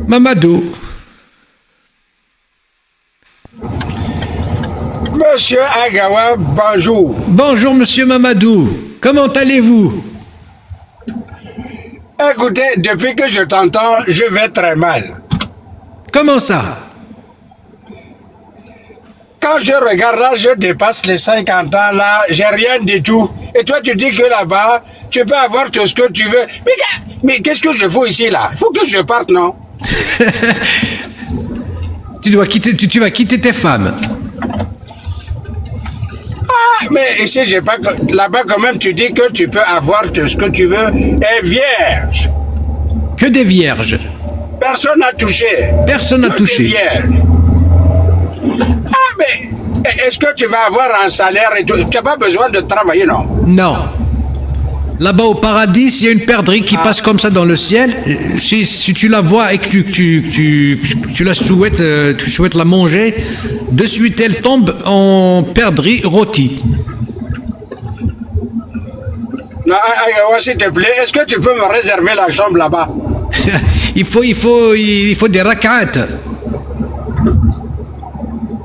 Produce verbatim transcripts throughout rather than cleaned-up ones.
Mamadou. Monsieur Agawa, bonjour. Bonjour, monsieur Mamadou. Comment allez-vous ? Écoutez, depuis que je t'entends, je vais très mal. Comment ça ? Quand je regarde là, je dépasse les cinquante ans là, j'ai rien du tout. Et toi, tu dis que là-bas, tu peux avoir tout ce que tu veux. Mais, mais qu'est-ce que je fous ici là ? Il faut que je parte, non ? Tu dois quitter, tu, tu vas quitter tes femmes. Ah, mais ici, j'ai pas. Là-bas, quand même, tu dis que tu peux avoir tout ce que tu veux. Et vierge. Que des vierges. Personne n'a touché. Personne n'a Que touché. Des vierges. Ah, mais est-ce que tu vas avoir un salaire et tout ? Tu n'as pas besoin de travailler, non ? Non. Là-bas au paradis, s'il y a une perdrix qui passe comme ça dans le ciel, euh, si, si tu la vois et que tu, que tu, que tu, que tu la souhaites, euh, tu souhaites la manger, de suite elle tombe en perdrix rôti. Non, ah, ah, s'il te plaît, est-ce que tu peux me réserver la chambre là-bas ? Il faut, il faut, il faut des rak'at.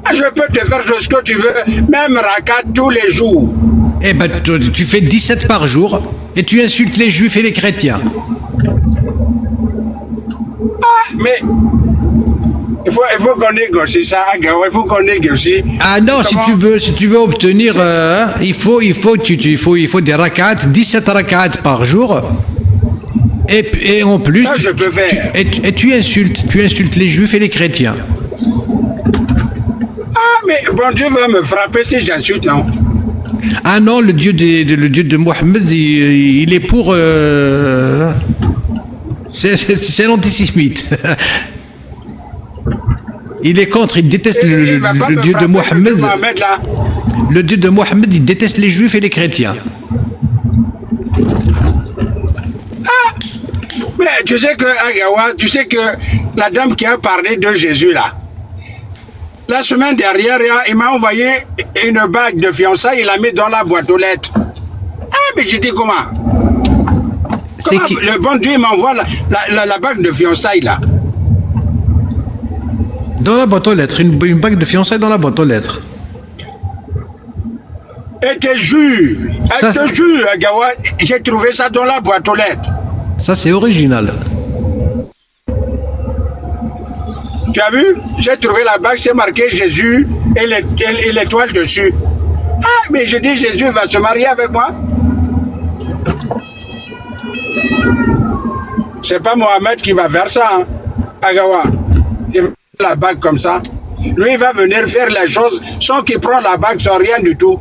Ah, je peux te faire tout ce que tu veux, même rakat tous les jours. Eh ben, tu, tu fais dix-sept par jour et tu insultes les juifs et les chrétiens. Ah, mais il faut, il faut qu'on négocie ça, Agawa, il faut qu'on négocie. Ah non, si tu veux, si tu veux obtenir, euh, il faut, il faut, tu, tu- il faut, il faut des rak'at, dix-sept rak'at par jour. Et, et en plus, Ça, je peux tu- faire. et, et tu insultes, tu insultes les juifs et les chrétiens. Ah, mais bon Dieu va me frapper si j'insulte, non ? Ah non, le dieu de, de- le dieu de Mohammed, il, il est pour, euh, c'est, c'est- c'est l'antisémite. Il est contre, il déteste le, Il va pas le me dieu de frapper, Mohammed. Mohamed, là. Le dieu de Mohammed, il déteste les juifs et les chrétiens. Mais tu sais que, Agawa, tu sais que la dame qui a parlé de Jésus là, la semaine dernière, il a- il m'a envoyé une bague de fiançailles, il l'a mis dans la boîte aux lettres. Ah, mais je dis comment ? C'est Comment qui Le bon Dieu m'envoie la, la- la- la bague de fiançailles là. Dans la boîte aux lettres, une, une bague de fiançailles dans la boîte aux lettres. Et te jure, Ça, et te jure, Agawa, j'ai trouvé ça dans la boîte aux lettres. Ça, c'est original. Tu as vu ? J'ai trouvé la bague, c'est marqué Jésus et les- et- et l'étoile dessus. Ah, mais je dis, Jésus va se marier avec moi. C'est pas Mohamed qui va faire ça, hein, Agawa. Il veut la bague comme ça. Lui, il va venir faire les choses sans qu'il prenne la bague, sans rien du tout.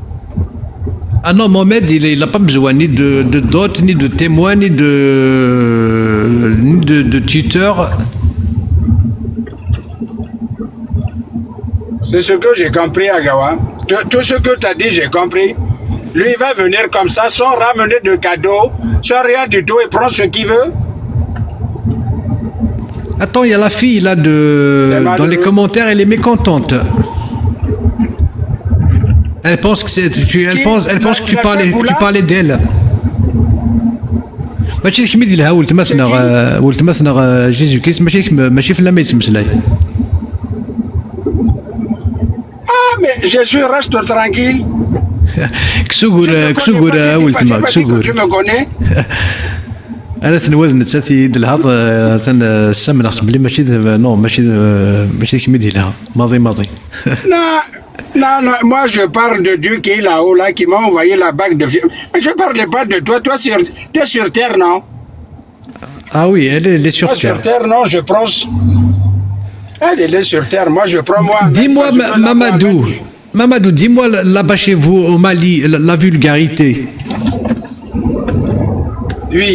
Ah non, Mohamed, il n'a pas besoin ni de, de dot, ni de témoin, ni de, ni de, de tuteur. C'est ce que j'ai compris, Agawa. Tout, tout ce que tu as dit, j'ai compris. Lui, il va venir comme ça, sans ramener de cadeau, sans rien du tout, et prendre ce qu'il veut. Attends, il y a la fille là de, Elle m'a dans les donné- commentaires, elle est mécontente. Elle pense que c'est, tu, elle Qui pense, elle pense que tu la- parlais, la chef ou tu là parlais d'elle. ماشي كيما يدير لها ولتماتنا، آه، ولتماتنا، آه، جيزو كريست، ماشي كيما، ماشي في لما يتمسلاي. Ah, mais Jésus reste tranquille. كسوغور، Je te connais كسوغور، pas, je آه، dis pas, ولتما، je pas dit que كسوغور. Tu me connais. انا تنوض نتساتي د الهض، آه، تن السمن خصبلي ماشي د-، non ماشي د-، ماشي كيما يدير لها. ماضي، ماضي. Non, non, non, moi je parle de Dieu qui est là-haut, là, qui m'a envoyé la bague de fiançailles. Je ne parle pas de toi, toi, tu es sur terre, non ? Ah oui, elle est, elle est sur Moi, sur terre. Terre, non, je prends. Elle, elle est sur terre, moi, je prends moi. Dis-moi, Moi, je veux la Mamadou. voir. Mamadou, dis-moi là- là-bas chez vous au Mali, la, la vulgarité, Oui.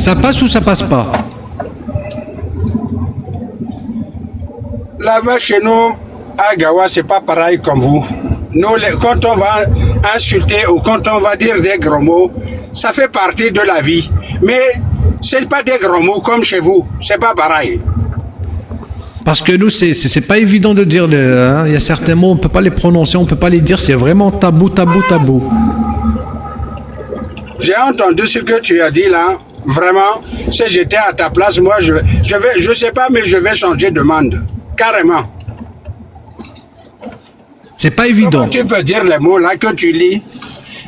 ça passe ou ça passe pas ? Là-bas, chez nous, à Gawa, c'est pas pareil comme vous. Nous, les- quand on va insulter ou quand on va dire des gros mots, ça fait partie de la vie. Mais c'est pas des gros mots comme chez vous. C'est pas pareil. Parce que nous, c'est, c'est, c'est pas évident de dire. Les- hein, il y a certains mots, on peut pas les prononcer, on peut pas les dire. C'est vraiment tabou, tabou, tabou. J'ai entendu ce que tu as dit là. Vraiment, si j'étais à ta place, moi, je, je vais, je sais pas, mais je vais changer de monde. Carrément. C'est pas évident. Comment tu peux dire les mots là que tu lis?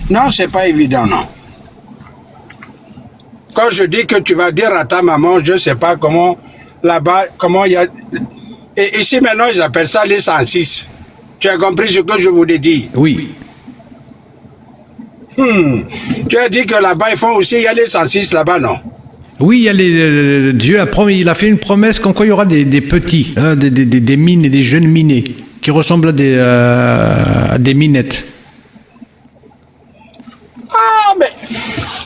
Non, c'est pas évident, non. Quand je dis que tu vas dire à ta maman, je sais pas comment, là-bas, comment il y a. Et ici, maintenant, ils appellent ça les cent six. Tu as compris ce que je voulais dire? Oui. Hmm. Tu as dit que là-bas, ils font aussi, il y a les cent six là-bas, non? Oui, il y a les, euh, Dieu a promis, il a fait une promesse comme quoi il y aura des, des petits, hein, des, des, des, des mines et des jeunes minés qui ressemblent à des, euh, à des minettes. Ah, mais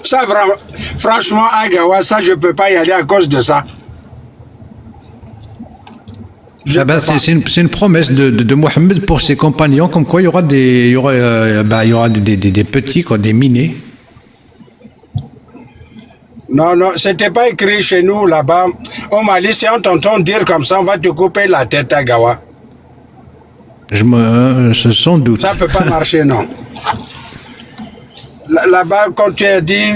ça, vra- franchement, Agawa, ça, je peux pas y aller à cause de ça. Je Ah ben, peux c'est pas. c'est une, c'est une promesse de, de, de Mohamed pour ses compagnons, comme quoi il y aura des, il y aura, euh, bah, il y aura des, des, des- des petits, quoi, des minés. Non, non, c'était pas écrit chez nous là-bas. Au Mali, si on t'entend dire comme ça, on va te couper la tête, Agawa. Je me, euh, sans doute. Ça peut pas marcher, non. Là- Là-bas, quand tu as dit,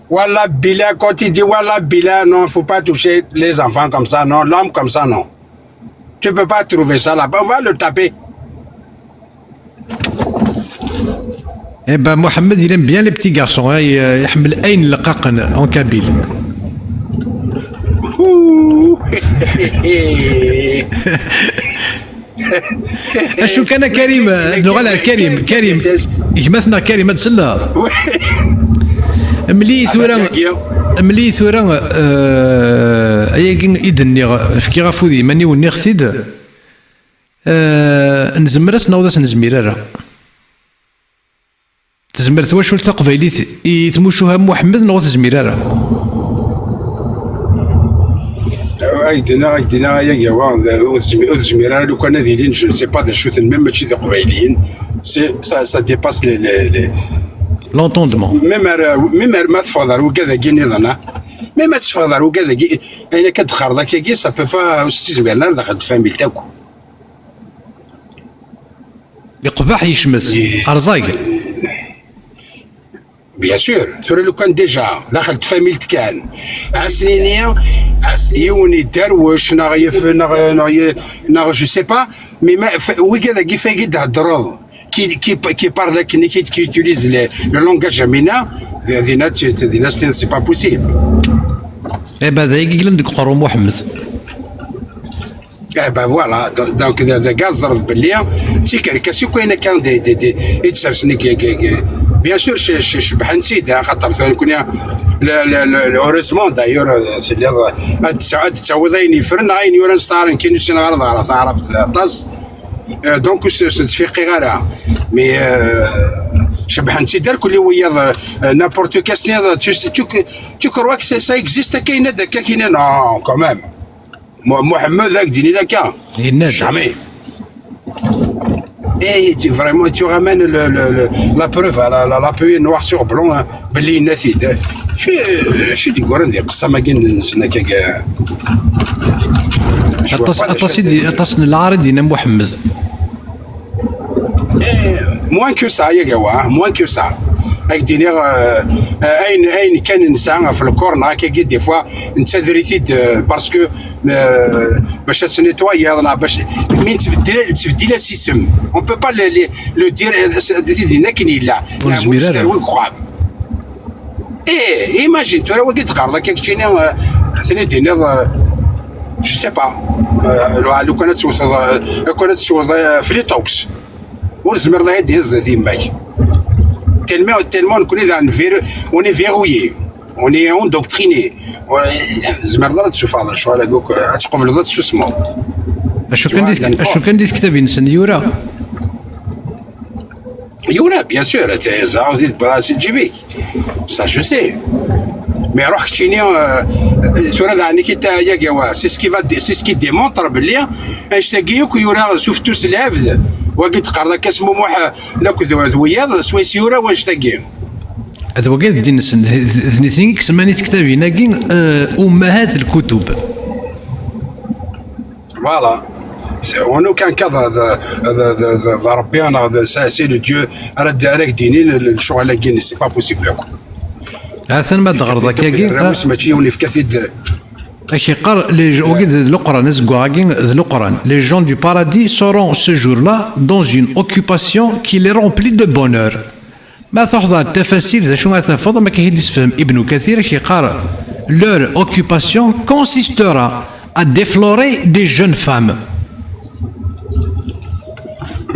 voilà, Bila, quand tu dis, voilà, Bila, non, faut pas toucher les enfants comme ça, non, l'homme comme ça, non. Tu peux pas trouver ça là-bas, on va le taper. Eh ben, Mohamed, il aime bien les petits garçons, hein, il, euh, يحمل عين الرقاقن en kabyle. Ouh. Acu kan a Karim, euh, nuɣal ar Karim, Karim, gma-tneɣ Karim ad selleḍ. Mli tura, mli tura, euh, ayagi i d-nniɣ, fkiɣ afud i iman-iw, nniɣ-t-id. Euh, nezmer ad s-naweḍ, ad s-nezmir ara. Tezmer twacult taqbaylit i tmucuha n Muḥemmed neɣ ur tezmir ara? Ay d-nniɣ, ay d-nniɣ, ay agawa, ur tezmi- ur tezmir ara lukan ad ilin, je ne sais pas d acu-ten, même mačči d iqbayliyen, c'est, ça, ça dépasse les, les, les- L'entendement. Même ar, même ar ma teffɣeḍ ar wigad-agi nniḍen, ah. Même ad teffɣeḍ ar wigad-agi, ayen akka d-qqareḍ akkagi, ça peut pas, ur s-ttizmiren ara daxel tfamilt akk. Iqbaḥ yecmet. Rẓag. Bien sûr, tura lukan déjà daxel tfamilt kan, ɛass-nini, ɛass yiwen iderwec neɣ yef neɣ neɣ ye- neɣ je sais pas, mais ma f- wigad-agi fagi d-theddreḍ, qui qui qui parle akken, qui qui utilise le, le langage amina, dina dina c'est pas possible. Eh ben, d ayagi i yellan deg uqerru Muḥemmed. Eh ben voilà, do- donc d d- gaz ẓret belli d tikerkas akk ayen akka d d d i d-sersen. Bien sûr, ce- ce- cebḥen-tt-id, axaṭer tura nekkni le- le- le- le- heureusement d'ailleurs, euh, telliḍ ad d- ad d-tawiḍ ayen yeffren neɣ ayen yuran s taɛrabt, nekkini ur ssineɣ ara ad ɣreɣ taɛrabt aṭas. Euh, donc ur s- ur s-ttfiqiɣ ara, mais euh, cebḥen-tt-id irkelli wiyaḍ, euh, n'importe quel, tu, tu, tu crois que c'est- ça existe akka, yenna-d akka, kini, non, quand même. Mu- Muḥemmed ad d-yini akka. Yenna-d. Jamais. Et tu, vraiment, tu ramènes le, le, le- la preuve à la, la, l'appui noir sur blanc, hein, belli yenna-t-id. Je suis, je suis du Goran, des Qassamagin, c'est un gars. Aṭas, aṭas i d- aṭas n lɛar i d-yenna Muḥemmed. Moins que ça, yagawa, moins que ça. Ak d-iniɣ, euh, euh, ayen ayen kan nesɛa ɣef lkor neɣ akkagi, des fois nettadri-t-id, euh, parce que, euh, bac ad tt-nettoyer neɣ bac mi nettbeddil nettbeddil-as isem, on peut pas le, le, le dire, euh, s- d-, d-, d-, akken yella. Ur nezmir ara. Wi uxxam. Eh, imagine tura wagi d-qqareḍ akka keččini, euh, ad ten-id-tiniḍ, euh, je sais pas, euh, lukan ad tewteḍ, euh, lukan ad tesweḍ, euh, flitox. Ur tezmireḍ ara ad d-tiniḍ zdat yemma-k. Tellement, tellement nekkni d un ver- on est verrouillé, on est endoctriné. Ur tzmireḍ ara ad tessufɣeḍ lecɣal-agi akk, ad tqebleḍ ad tessusmeḍ. Acu kan di tek- acu kan di tektabin-nsen yura? Yura, bien sûr, c'est ça, c'est le G B. Ça, je sais. Mais ruḥ keččini, euh, tura daɣen i kita yagawa, c'est ce qui va, c'est ce qui démontre belli annect-agi akk yura s ufettus n lɛebd, wagi d-qqareḍ akka s Mumuḥ, euh, lakk d d wiyaḍ, swayes yura wannect-agi. D wagi d ddin-nsen, d d- d nitni i isemman i tektabin-agi, euh, ummahat lkutub. Voilà. C'est- En aucun cas, d, d, d, d, d, d Rebbi neɣ d c'est c'est le Dieu ara d- ara k-d-inin lecɣal-agi, c'est pas possible akk. Ha-t-an ma d-ɣreḍ akkagi, mačči yiwen yefka-t-id. Ak-iqqar, les, wagi d Leqran, azeggaɣ-agi d Leqran. Les gens du paradis seront ce jour-là dans une occupation qui les remplit de bonheur. Ma truḥeḍ ɣer tafasilt, d acu ara tafeḍ, am akka i d-isefhem Ibn Kathir, ak-iqqar, leur occupation consistera à déflorer des jeunes femmes.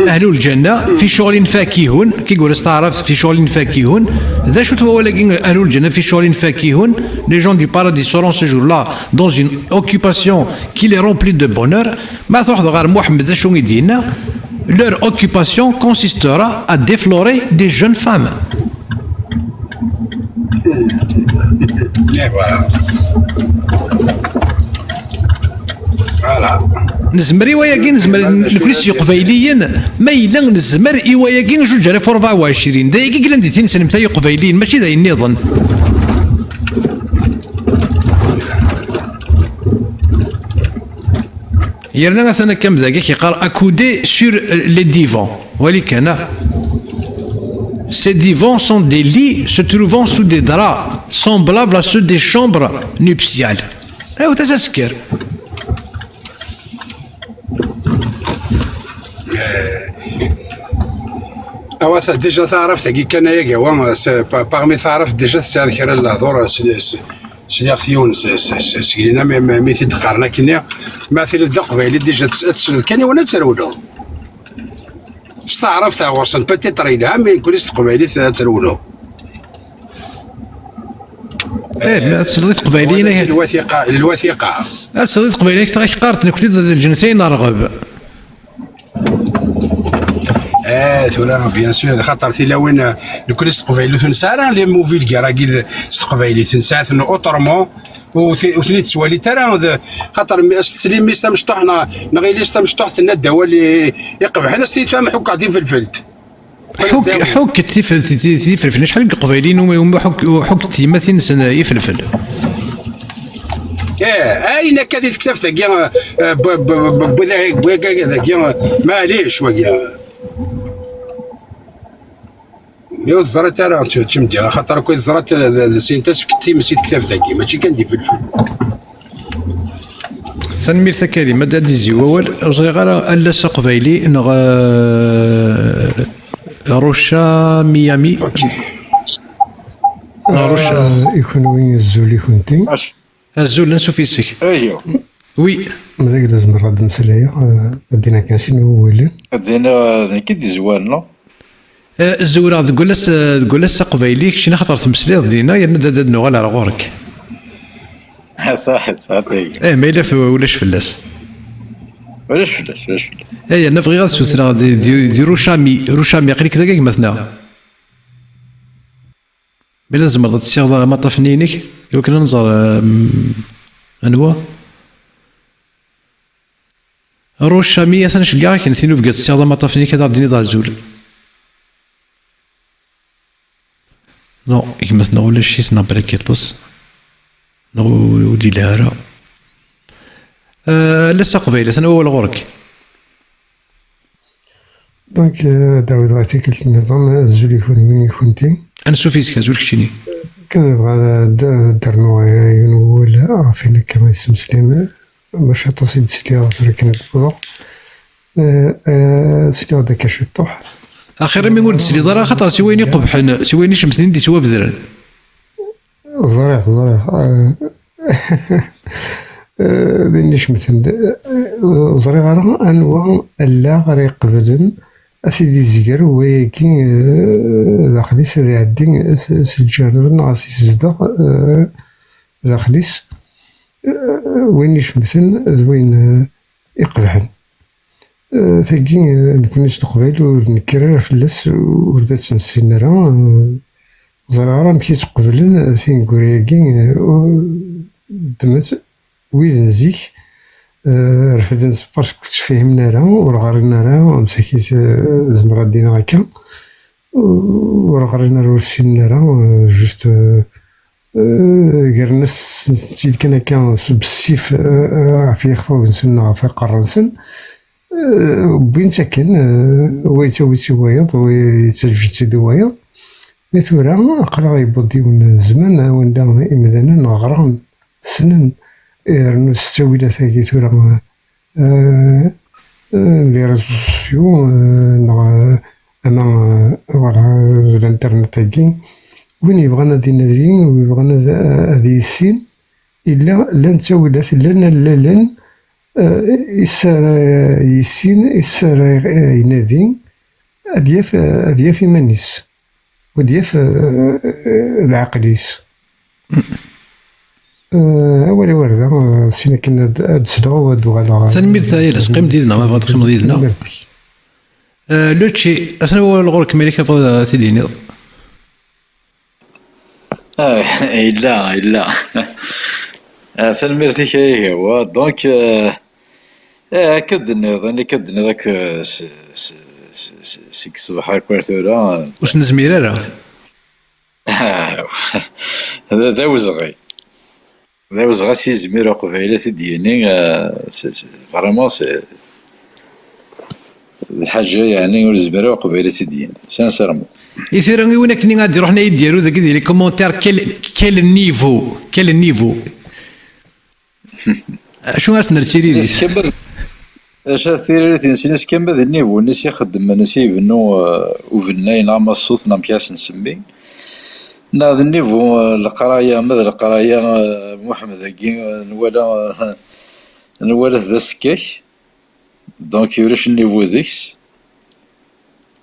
Ahlul lǧenna fi cɣulin fakihun, ki gura s taɛrabt fi cɣulin fakihun. D acu-t wawal-agi, ahlul lǧenna fi cɣulin fakihun? Les gens du paradis seront ce jour-là dans une occupation qui les remplit de bonheur. Ma truḥeḍ ɣer Muḥemmed, d acu i d-yenna? Leur occupation consistera à déflorer des jeunes femmes. Et voilà. Voilà. Nezmer i wayagi, nezmer nekkni s Yeqbayliyen, ma yella nezmer i wayagi, zuǧ alaf u rebɛa u ɛecrin. D ayagi i yellan di tin-nsen, mta Yeqbayliyen, mačči d ayen nniḍen. Yerna atan akka am dagi, yeqqar accoudé sur les divans. Wali kan, ah. Ces divans sont des lits se trouvant sous des draps semblables à ceux des chambres nuptiales. Aw, tasasker. Awa ta, déjà taɛraft-agi kan ay agawa, c'est pa-, parmi taɛraft déjà tesɛiḍ kra n lehdur, s-, s-, sliɣ-t yiwen s-, s-, s-, seg-inna mi, mi, mi t-id-qqaren akkenni, ma tiliḍ d aqbayli déjà tes-, ad tesleḍ kan i win ad trewleḍ. S taɛrabt ɣur-sen peut-être yelha, mais nekkni s teqbaylit ad trewleḍ. Eh, ma ad tesleḍ i teqbayliyin, lwathiqa, lwathiqa. Ad tesleḍ i teqbayliyin, ak-qqarent nekkni d lǧens ay nerɣeb. Eh, tura, bien sûr, xaṭer tilawin, eh, nekkni s teqbaylit ur nesɛi ara les mauvais gars-agi s teqbaylit, nesɛa-ten autrement, ur t-, ur ten-id-tettwaliḍ ara, d, xaṭer mi, as teslim mmi-s amecṭuḥ neɣ, neɣ yelli-s tamecṭuḥt tenna-d awal i, iqebḥen, as-tini tura ma ḥukkeɣ tifelfelt. Ḥuk-, ḥukket tif-, ti-, ti-, tifelfel. Acḥal n Iqbayliyen umi, umi ḥuk-, ḥukket tyemmatin-nsen ifelfel? Eh, ayen akka di tektabt-agi, eh, eh, bu-, bu-, bu-, bu-, bu-, dagi, eh, maɛlic, wagi. Mi ur teẓriḍ ara, tt-, tt-, m-, diɣ, axaṭer akk i teẓriḍ, eh, d, d, syin tasfekt times i tektabt-agi, mačči kan d ifelfel. Tanemmirt a Karim, ad d-izzi wawal. Ur ẓriɣ ara, Allas Aqbayli neɣ, eh, Ruca Miami. Neɣ Ruca. Ah, i kunwi, azul i kunti. Azul, ansuf yes-k. Ayo. Oui. Ma d agla zemreɣ ad mmeslayeɣ, eh, ad d-iniɣ kan sin wawalen. Ad d-iniɣ, eh, d nekk i d-izwaren, no? Eh, zewreɣ deg walas, eh, deg walas aqbayli, keččini axaṭer temmeslayeḍ dinna, yerna ad, ad nuɣal ar ɣur-k. Saḥit, saḥit. Eh, ma yella f-, ulac fell-as. Ulac fell-as, ulac fell-as. Eh, yerna bɣiɣ ad sutreɣ di, di, di Rucami, Rucami, aql-ik dagi a gma-tneɣ? Ma yella tzemreḍ ad tessiɣeḍ amaṭṭaf-nni-inek, iwakken ad nẓer, eh, m-, anwa? Rucami, atan ceggaɣ-ak, n tin ubegga tessiɣeḍ amaṭṭaf-nni-k ad aɣ-d-tiniḍ azul. Non, gma-tneɣ ulac-it neɣ balak yeṭṭes, neɣ ur, ur d-yelha ara. Eh, Allas Aqbayli, atan wawal ɣur-k. Donc, eh, ad d-ɛawdeɣ tikkelt nniḍen, azul i kunwi, i kunti. Ansuf yes-k, azul keččini. Kan nebɣa ad, ad d-rnuɣ, eh, yiwen wawal ɣef wayen akka i tesmeslayem. Maca aṭas i d-sliɣ tura akken ad d-wwḍeɣ. Eh, eh, sliɣ-d akka ciṭṭuḥ. Axir imi ur d-tesliḍ ara, axaṭer si wayen iqebḥen, si wayen icemten i d-ittwabedren. Ẓriɣ, ẓriɣ. Eh, eh, d ayen icemten. Eh, ur ẓriɣ ara anwa allaɣ ara iqeblen ad t-id-izger wayagi, eh, daxel-is ad iɛeddi s, s lǧiran neɣ ad t-izdeɣ, eh, daxel-is. Eh, wayen icemten d wayen, eh, iqebḥen. Eh, tagi, eh, nekkni s Leqbayel ur d-nekkir ara fell-as, ur d as-nssin ara. Eh, ẓriɣ ara amek i tt-qeblen, eh, tineggura-agi, eh, ur, ddmet wid n zik, eh, refden-tt parce que ur tt-fhimen ara, ur ɣrin ara, am sakit, eh, zemreɣ ad d-iniɣ akka. Ur ɣrin ara, ur ssinen ara, eh, juste, eh, eh, gren-as-tt-id kan akka s bessif, eh, eh, ɣef yixef-nsen neɣ ɣef iqerra-nsen. Eh, wwin-tt akken, eh, wa yettawi-tt i wayeḍ, wa yettaǧǧa-tt-id i wayeḍ. Mi tura, aql-aɣ yewweḍ yiwen n zzman wanda imdanen ɣran, ssnen, rnu s ttawilat-agi tura, eh, eh, les réseaux sociaux, eh, neɣ, eh, ama, eh, voilà, eh, l'internet-agi. Win yebɣan ad inadi, win yebɣan ad, ad yissin, yella, llan ttawilat, llan allalen, eh, is ara yissin, is ara, eh, inadi, ad yaf, ad yaf iman-is, ad yaf, eh, eh, leɛqel-is. Eh, awal-iw ar da, eh, sin akken ad, ad sleɣ u ad uɣaleɣ, eh, Tanemmirt a Yales, qqim-d yid-neɣ ma tebɣiḍ teqqimeḍ yid-neɣ. Tanemmirt-ik. Eh, Luci, atan wawal ɣur-k, ma yella kra tebɣiḍ ad t-id-tiniḍ. Ah, yella, yella. Ah, tanemmirt-ik a Iga. Wa, donc, euh, eh, akka d-tenniḍ, ayen akka d-tenniḍ akk, eh, s-, s-, s-, s-, seg ṣṣbeḥ akk ar tura. Ur s-nezmir ara. D, d awezɣi. D awezɣi ad s-yizmir uqbayli ad t-id-yini, eh, s-, s-, vraiment, s-, d lḥaǧa, yeɛni, ur yezmir ara uqbayli ad t-id-yini, sincèrement. I tura, i win akken ad d-iruḥen ad yi-d-yaru dagi di les commentaires, quel, quel niveau, quel niveau. Acu ara s-nerr d tiririt? Acu tiririt-nsen, is kamma d nnivu-nnes ixeddmen, is ibennu, eh, ubennay neɣ amaṣṣut neɣ amek ara s-nsemmi, neɣ d nnivu, eh, leqraya, ma d leqraya, eh, Muḥemmed-agi, eh, nwala, eh, nwala-t d asekkak, donc ulac nnivu deg-s.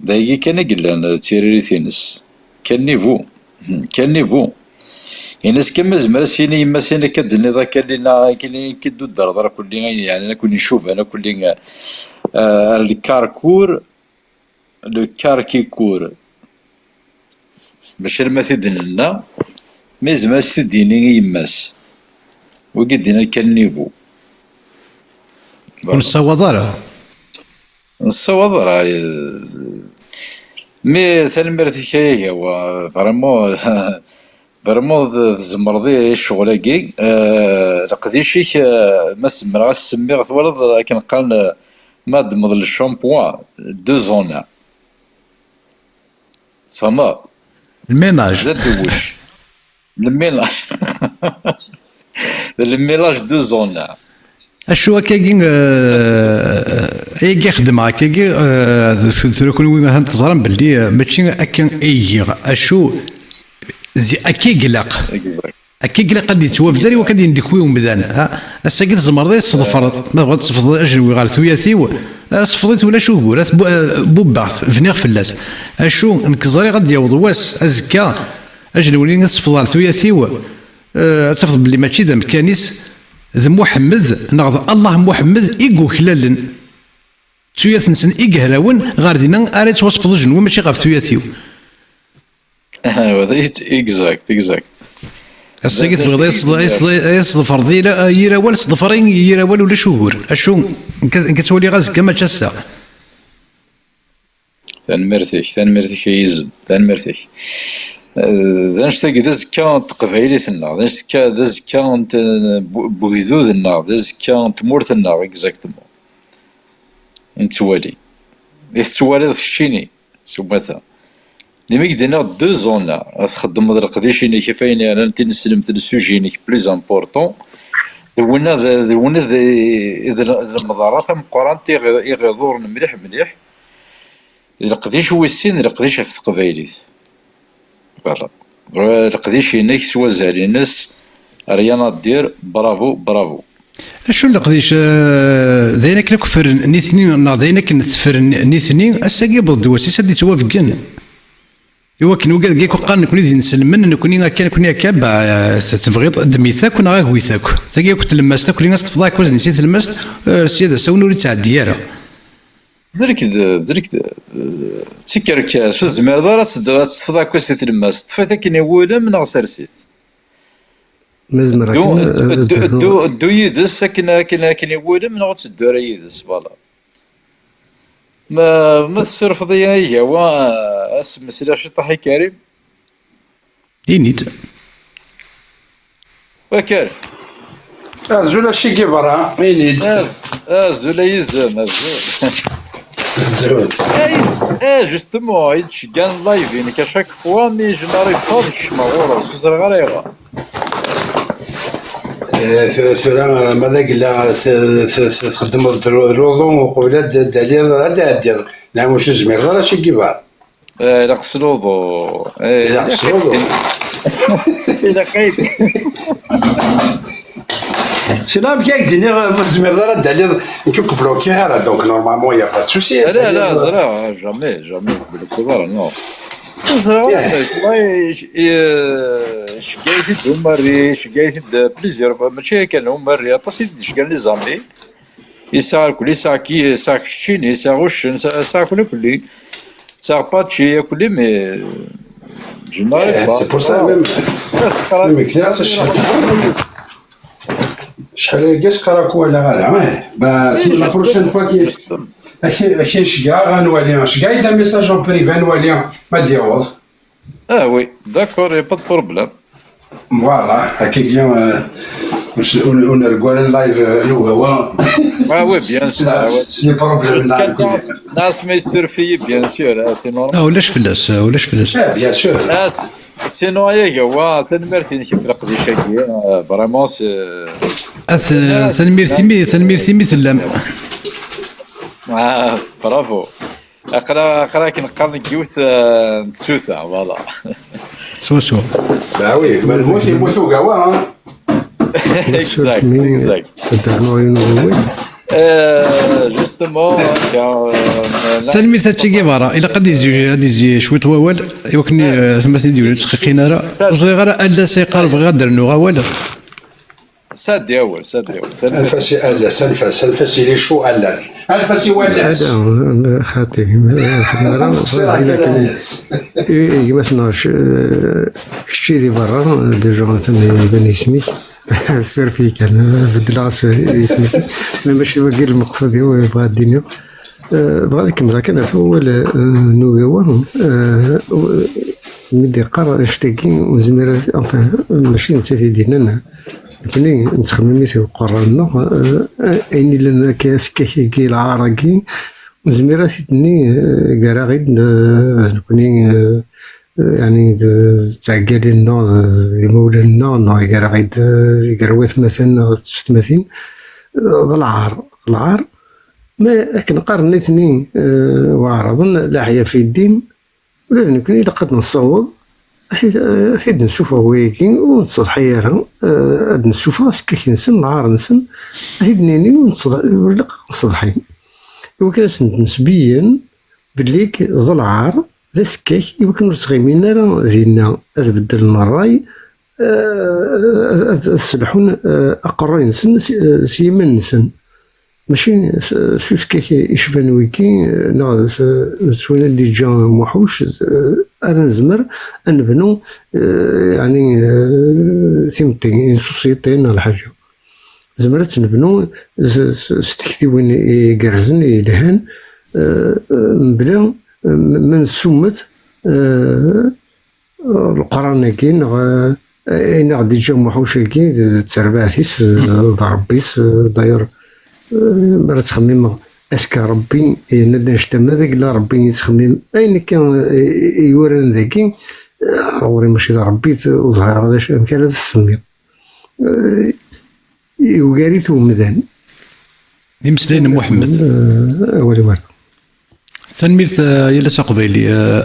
D ayagi kan i yellan d tiririt-ines. Quel niveau. Hmm, quel niveau. Ini-as kan ma zemreɣ ad s-yini yemma-s ayen akka d-tenniḍ akka, lina, akken i k-id-uddreḍ ara kulli, ayen yeɛni akk icuban, akk kulli, eh, le carcour, le carquicour. Mačči alamma t-id-nenna, ma yezmer ad s-t-id-yini i yemma-s. Wigi d-yenna kan niveau. Ur nessawaḍ ara. Nessawaḍ ara, eh, mais tanemmirt-ik a Iga, wa, vraiment, vraiment tzemreḍ i, i ccɣel-agi. Eh, leqdic-ik, eh, ma zemreɣ ad s-semmiɣ, twalaḍ akken qqaren, eh, ma ddmeḍ le shampoing, deux en un. Tfehmeḍ? Lménage. D adewwec. Le ménage. Le ménage deux en un. Acu akkagi, eh, ayagi xedmeɣ akkagi, eh, tura kunwi ahat teẓram belli, eh, mačči akka i giɣ. Acu, zi-, akka i ilaq. Exact. Akka i ilaq ad yettwabder i wakken ad yendekwi umdan. Ha? Ass-agi tzemreḍ ad tesḍefreḍ. Ma tebɣiḍ tesfeḍ ajenwi ɣer tuyat-iw, eh, sfeḍ-it ulac ugur. At bu-, eh, bubbeɣ-t, bniɣ fell-as. Acu, nekk ẓriɣ ad d-yaweḍ wass, azekka, ajenwi-nni ad tesfeḍ ɣer tuyat-iw, eh, ad tafeḍ belli mačči d amkan-is, d Muḥemmed, neɣ d Allah Muḥemmed i yuklalen. D tuyat-nsen i yehrawen, ɣer dinna ara yettwasfeḍ ujenwi, mačči ɣef tuyat-iw. Exact, exact. Ass-agi tebɣiḍ ad tesḍefreḍ yir awal, sḍefri yir awal, ulac ugur. Acu, nekk ad ttwaliɣ azekka, mačči ass-a. Tanemmirt-ik, tanemmirt-ik a yizem, tanemmirt-ik. Eh, d anect-agi d azekka n teqbaylit-nneɣ, d azekka, d azekka n t-, bu-, bugdud-nneɣ, d azekka n tmurt-nneɣ, exactement. I nettwali. I tettwaliḍ keččini, s umata. Dimi i k-d-nniɣ deux en un, ad txeddmeḍ leqdic-inek, ɣef ayen yeɛnan tineslemt, le sujet-inek plus important, d winna d, d winna d, d, d lemḍerra tameqqrant i ɣ-, i ɣ-iḍuren mliḥ mliḥ, d leqdic wis sin, d leqdic ɣef teqbaylit. Voilà. Leqdic-inek s wazal-ines, rien à dire, bravo, bravo. Acu n leqdic, eh, d ayen akken akk ffren nitni, neɣ d ayen akken tefren nitni, ass-agi yewweḍ-d wass-is ad d-ittwabeggen. I wakken wigad-agi akk qqaren nekni d inselmen, nekni akka, nekni akka, bah, eh, tebɣiḍ ddem-it akk neɣ agi-t akk. Tagi akk tlemmast, akk ad teṭṭfeḍ aɛekkaz-nni si tlemmast, eh, sya d asawen ur yettɛeddi ara. Drik d, drik d, eh, d tikerkas, ur tezmireḍ ara ad tedduḍ, ad teṭṭfeḍ aɛekkaz si tlemmast, ṭṭef-it akken iwulem neɣ sers-it. Ma zemreɣ ddu, kan, ddu, eh, ddu, ddu, ddu yid-s akken, akken, akken iwulem neɣ ur tteddu ara yid-s, voilà. Ma, ma tessurfeḍ-iyi a Igawa, eh, ad s-mmeslaɣ ciṭṭaḥ i Karim? Ini-d. Akal. Azul a Che Guevara, ini-d. Az-, azul a yizem, azul. Tezweǧ. Eh, justement, ay d-ceggan live-inek à chaque fois, mi général yeffeɣ ad kecmeɣ ɣur-s, ur ẓriɣ ara ayɣer. Eh, tu- tura, eh, ma d agella, eh, t- t- t- txeddmeḍ-d ru- ruḍu uqbel ad d- ad d-taliḍ, ad d-tɛeddiḍ. Neɣ ur tezmireḍ ara, acu n yibar? Eh, ilaq s luḍu. Eh, ilaq s luḍu. Ilaq ay. Sinon, amek ay d-iniɣ, ma tzemreḍ ara d-taliḍ, nekk ur k-blokiɣ ara, donc normalement, il y a pas de souci. Ala, ala, ẓriɣ, jamais, jamais, tbelkeḍ ara, non. Ur ẓriɣ ara, mais, cegga-yi-t-id Umarri, cegga-yi-t-id plusieurs fois, mačči akka kan Umarri, aṭas i d-ceggan les amis. Yesɛa akk, yesɛa ki-, yesɛa keččini, yesɛa uccen, yesɛa, yesɛa akk, akk. Yesɛa Paci, akk, mais, je n'arrive pas. C'est pour ça même. Même que là, ça, je Acḥal aya s qqar-ak walaɣ ara, eh. Bah, la prochaine fois, akken ceggɛeɣ, ad nwali. Ceggɛeɣ-d un message en privé, ad nwali ma d-yaweḍ. Ah oui, d'accord, y a pas de problème. Voilà, akkagi, euh, ur nergu ara live, euh, n ugawa. Ah oui, bien sûr. C'est le problème. Parce que Nas, Nas ma yessuref-iyi, bien sûr, ah, c'est normal. Ah, ulac fell-as, ah, ulac fell-as. Ah, bien sûr. Ah, c'est Sinon, ay agawa, tanemmirt-inek ɣef leqdic-agi, euh, vraiment, c'est Ah, t- tanemmirt imi, tanemmirt imi tellam. Ah, bravo. Aqla-, aqla akken qqaren deg yiwet, euh, n tsuta, voilà. Swaswa. Bah oui, ma lmut yemmut ugawa, hein. Exact, exact. Ad d-rnuɣ yiwen n wawal. Euh, justement, akka, euh, Tanemmirt a Che Guevara. Ilaq ad d-yezzi, ad d-yezzi cwiṭ wawal, i wakken, eh, atmaten-nni d-ur ttxiqin ara. Ur ẓriɣ ara, Allas ay qqar, bɣiɣ ad d-rnuɣ awal. Sadi awal, sadi awal. Anef-as i Allas, anef-as, anef-as, il est chaud, Allas. Anef-as i Wallas. Ala, xaṭi, ma ḥemmel ara, Xaṭi, xaṭi, xaṭi, xaṭi. I, i gma-tneɣ, eh, kečči di berra, déjà, atan iban yisem-ik. Suref-iyi kan, beddleɣ-as isem-ik. Mais mačči d wagi lmeqsud-iw, bɣiɣ ad d-iniɣ. Eh, bɣiɣ ad kemmleɣ kan ɣef wawal, eh, n ugawa. Eh, mi d-yeqqar annect-agi, ur nezmir ara, enfin, mačči d nettat i d-yennan, nekni nettxemmim i tmeqqar-nneɣ, eh, ayen illan akka askak-agi, lɛar-agi, ur nezmir ara ad t-id-nini, eh, gar-aɣ-id, eh, d nekni, eh, yeɛni d, d tɛeggalin-nneɣ, d imawlan-nneɣ, neɣ gar-aɣ-id, gar watmaten neɣ d tsetmatin, d lɛar, d lɛar. Ma akken qqaren nitni, eh, waɛraben, leḥya fi ddin, ula d nekni ilaq ad nessaweḍ ad t-id, ad t-id-nessufeɣ wayagi, ur nettseḍḥi ara, eh, ad d-nessufeɣ askak-nsen, lɛar-nsen, ad t-id-nini ur nettseḍ-, ur ilaq ara ad nseḍḥi. Iwakken ad sen-d-nesbeyyen belli d lɛar, d asekkak, iwakken ur ttɣimin ara dinna ad beddlen ṛṛay, eh, ad, ad sselḥun, eh, aqerruy-nsen s, eh, s yiman-nsen. Mačči s, s usekkak icban wigi, eh, neɣ s, s wayen ad d-yeǧǧa Muḥuc, eh, ara nezmer ad nebnu, eh, yeɛni, eh, timetti, une société neɣ lḥaǧa. Nezmer ad tt-nebnu s, s, s tektiwin igerrzen, yelhan, eh, mebla, eh, ma nessummet, eh, Leqran-agi, neɣ, eh, ayen i ɣ-d-iǧǧa Muḥuc-agi, d, d terbaɛt-is, d Ṛebbi-s, eh, d'ailleurs, eh, mi ara ttxemmimeɣ, est-ce que Ṛebbi yenna-d annect-a, ma d agla Ṛebbi i ttxemmim, ayen akka, eh, i yuran dagi, eh, ɣur-i mačči d Ṛebbi, ur ẓriɣ ara d acu, amek ara t-semmiɣ. Eh, yugar-it umdan. D imeslayen n Muḥemmed. Eh, awal iwala. Tanemmirt, eh, yal ass aqbayli. Eh,